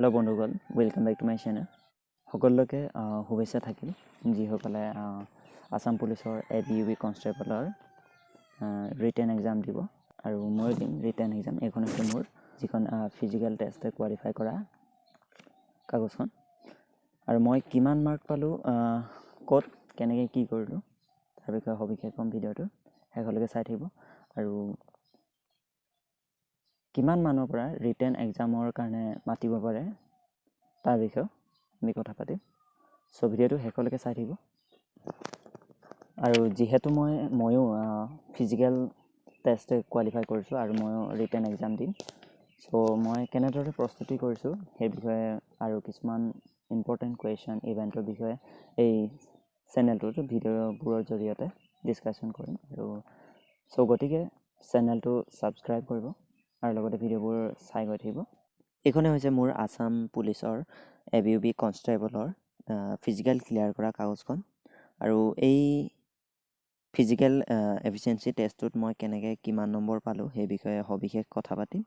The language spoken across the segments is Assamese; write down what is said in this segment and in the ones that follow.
হেল্ল' বন্ধুসকল, welcome back to my channel. সকলোকে শুভেচ্ছা থাকিল, যিসকলে আছাম পুলিচৰ এ বি, ইউ বি কনষ্টেবলৰ ৰিটেন এক্সাম দিব আৰু ময়ো দিম ৰিটেন এক্সাম। এইখন হৈছে মোৰ যিখন ফিজিকেল টেষ্ট কোৱালিফাই কৰা কাগজখন আৰু মই কিমান মাৰ্ক পালোঁ, ক'ত কেনেকৈ কি কৰিলোঁ, তাৰ বিষয়ে সবিশেষ ক'ম। ভিডিঅ'টো শেষলৈকে চাই থাকিব। আৰু কিমান মানৰ পৰা ৰিটেন এক্সামৰ কাৰণে মাতিব পাৰে, তাৰ বিষয়েও আমি কথা পাতিম। চ' ভিডিঅ'টো শেষলৈকে চাই থাকিব। আৰু যিহেতু ময়ো ফিজিকেল টেষ্ট কোৱালিফাই কৰিছোঁ আৰু ময়ো ৰিটেন এক্সাম দিম, চ' মই কেনেদৰে প্ৰস্তুতি কৰিছোঁ সেই বিষয়ে আৰু কিছুমান ইম্পৰ্টেণ্ট কুৱেশ্যন, ইভেণ্টৰ বিষয়ে এই চেনেলটোত ভিডিঅ'বোৰৰ জৰিয়তে ডিছকাশ্যন কৰিম। আৰু চ' গতিকে চেনেলটো ছাবস্ক্ৰাইব কৰিব আৰু লগতে ভিডিঅ'বোৰ চাই গৈ থাকিব। এইখনে হৈছে মোৰ আছাম পুলিচৰ এ বি, ইউ বি কনষ্টেবলৰ ফিজিকেল ক্লিয়াৰ কৰা কাগজখন। আৰু এই ফিজিকেল এফিচিয়েঞ্চি টেষ্টটোত মই কেনেকৈ কিমান নম্বৰ পালোঁ, সেই বিষয়ে সবিশেষ কথা পাতিম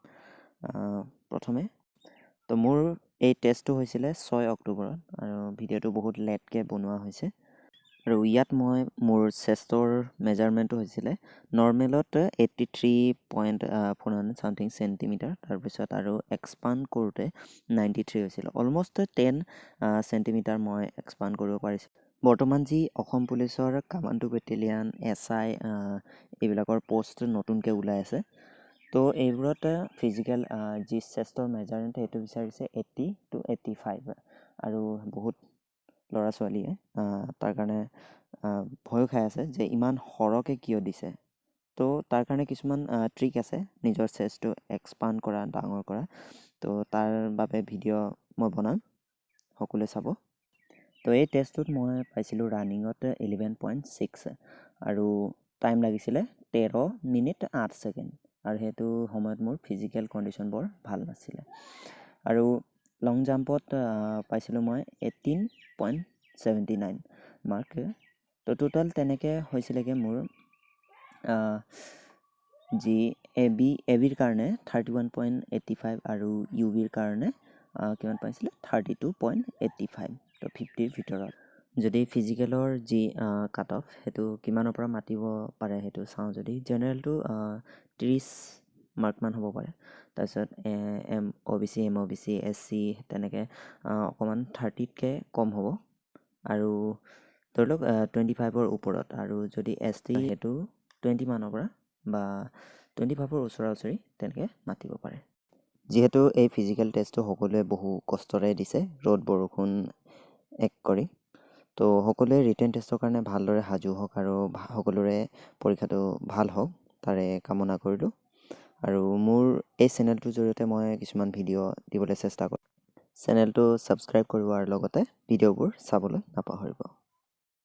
প্ৰথমে। তো মোৰ এই টেষ্টটো হৈছিলে 6 অক্টোবৰত আৰু ভিডিঅ'টো বহুত লেটকৈ বনোৱা হৈছে। আৰু ইয়াত মই মোৰ চেষ্টৰ মেজাৰমেণ্টটো হৈছিলে নৰ্মেলত 83.400 something centimeter। তাৰপিছত আৰু এক্সপাণ্ড কৰোঁতে 93 হৈছিলে। অলমষ্ট 10 চেণ্টিমিটাৰ মই এক্সপাণ্ড কৰিব পাৰিছোঁ। বৰ্তমান যি অসম পুলিচৰ কামাণ্ডো বেটেলিয়ান, এছআই এইবিলাকৰ পষ্ট নতুনকৈ ওলাই আছে, তো এইবোৰত ফিজিকেল যি চেষ্টৰ মেজাৰমেণ্ট, সেইটো বিচাৰিছে 80 টু 85। আৰু বহুত ল'ৰা ছোৱালীয়ে তাৰ কাৰণে ভয়ো খাই আছে যে ইমান সৰহকৈ কিয় দিছে। তো তাৰ কাৰণে কিছুমান ট্ৰিক আছে নিজৰ চেষ্টটো এক্সপাণ্ড কৰা, ডাঙৰ কৰা। তো তাৰ বাবে ভিডিঅ' মই বনাম, সকলোৱে চাব। তো এই টেষ্টটোত মই পাইছিলোঁ ৰানিঙত 11.6 আৰু টাইম লাগিছিলে 13 মিনিট 8 ছেকেণ্ড। আৰু সেইটো সময়ত মোৰ ফিজিকেল কণ্ডিশ্যন বৰ ভাল নাছিলে। আৰু লং জাম্পত পাইছিলোঁ মই 18.79 মাৰ্ক। তো টোটেল তেনেকৈ হৈছিলেগৈ মোৰ যি এ বিৰ কাৰণে 31.85 আৰু ইউ বিৰ কাৰণে কিমান পাইছিলে, 32.85। তো 50ৰ ভিতৰত। যদি ফিজিকেলৰ যি কাট অফ, সেইটো কিমানৰ পৰা মাতিব পাৰে সেইটো চাওঁ যদি, জেনেৰেলটো 30 মাৰ্কমান হ'ব পাৰে। তাৰপিছত অ' বি চি, এম অ' বি চি, এছ চি তেনেকৈ অকণমান 30তকৈ কম হ'ব আৰু ধৰি লওক 25ৰ ওপৰত। আৰু যদি এছ টি, সেইটো 20 মানৰ পৰা বা 25ৰ ওচৰা ওচৰি তেনেকৈ মাতিব পাৰে। যিহেতু এই ফিজিকেল টেষ্টটো সকলোৱে বহু কষ্টৰে দিছে, ৰ'দ বৰষুণ এক কৰি, তো সকলোৱে ৰিটেন টেষ্টৰ কাৰণে ভালদৰে সাজু হওক আৰু সকলোৰে পৰীক্ষাটো ভাল হওক, তাৰে কামনা কৰিলোঁ। আৰু মোৰ এই চেনেলটোৰ জৰিয়তে মই কিছুমান ভিডিঅ' দিবলৈ চেষ্টা কৰিম। চেনেলটো ছাবস্ক্ৰাইব কৰিব আৰু লগতে ভিডিঅ'বোৰ চাবলৈ নাপাহৰিব।